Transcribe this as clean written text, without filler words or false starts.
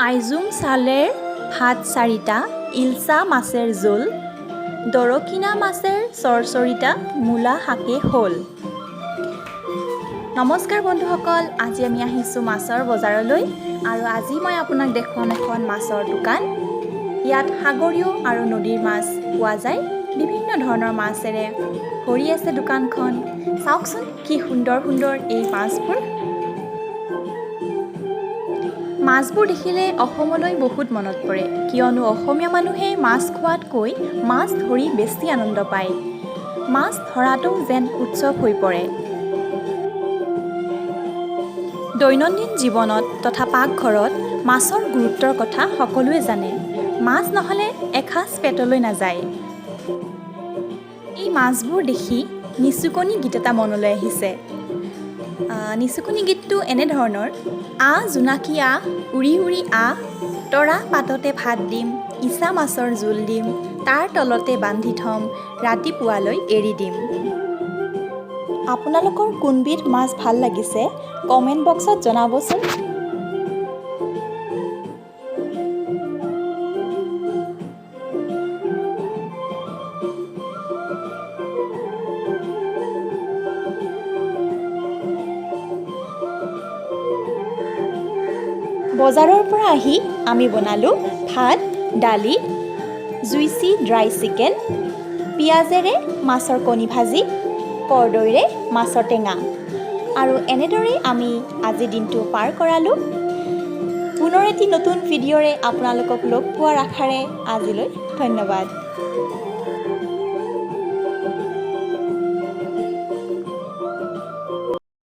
আইজুং চালেৰ ভাত চাৰিটা, ইলচা মাছেৰ জোল, দৰকিনা মাছেৰ চৰচৰিটা, মূলা শাকে হ'ল। নমস্কাৰ বন্ধুসকল, আজি আমি আহিছোঁ মাছৰ বজাৰলৈ আৰু আজি মই আপোনাক দেখুৱাম এখন মাছৰ দোকান। ইয়াত সাগৰীয় আৰু নদীৰ মাছ পোৱা যায়। বিভিন্ন ধৰণৰ মাছেৰে ভৰি আছে দোকানখন। চাওকচোন কি সুন্দৰ সুন্দৰ এই মাছবোৰ। মাছবোৰ দেখিলে অসমলৈ বহুত মনত পৰে, কিয়নো অসমীয়া মানুহে মাছ খোৱাতকৈ মাছ ধৰি বেছি আনন্দ পায়। মাছ ধৰাটো যেন উৎসৱ হৈ পৰে। দৈনন্দিন জীৱনত তথা পাকঘৰত মাছৰ গুৰুত্বৰ কথা সকলোৱে জানে। মাছ নহ'লে এসাঁজ পেটলৈ নাযায়। এই মাছবোৰ দেখি নিচুকনি গীত এটা মনলৈ আহিছে। নিচুকনি গীতটো এনেধৰণৰ: আহ জোনাকী আহ, উৰি উৰি আহ, তৰা পাততে ভাত দিম, ইচা মাছৰ জোল দিম, তাৰ তলতে বান্ধি থ'ম, ৰাতিপুৱালৈ এৰি দিম। আপোনালোকৰ কোনবিধ মাছ ভাল লাগিছে কমেণ্ট বক্সত জনাবচোন। বজাৰৰ পৰা আহি আমি বনালোঁ ভাত, দালি, জুইচি ড্ৰাই চিকেন, পিঁয়াজেৰে মাছৰ কণী ভাজি, কৰ্দৈৰে মাছৰ টেঙা আৰু এনেদৰেই আমি আজিৰ দিনটো পাৰ কৰালোঁ। পুনৰ এটি নতুন ভিডিঅ'ৰে আপোনালোকক লগ পোৱাৰ আশাৰে আজিলৈ ধন্যবাদ।